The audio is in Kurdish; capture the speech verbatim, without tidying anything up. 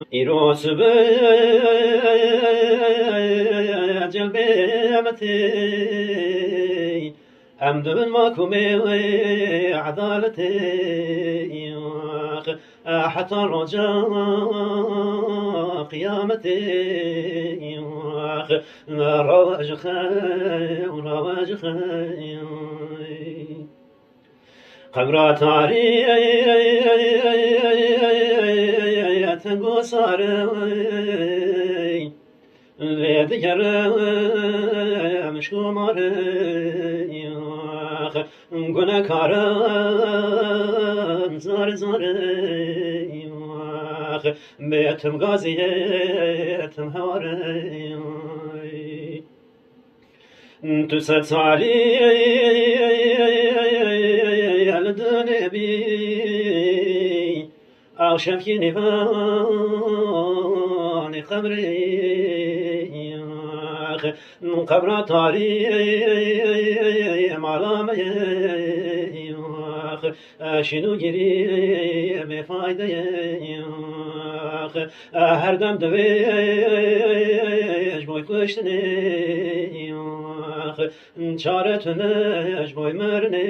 Îro sibe celbê me tê, em dibin makumê edaletê, heta roja qiyametê, rawe ji xew, rawe ji xew. Qebra tarî teng û sar e, lê digere mişk û mar e, gunekaran zar zar e, bê tim gaziyê tim hewar e. Tu sed salî li dinê bî, axşemkî nîvanê qebrê, qebra tarî mala me ye, şîn û girî bêfayde ye. Her dem divê ji bo kuştinê, çare tune ji bo mirinê.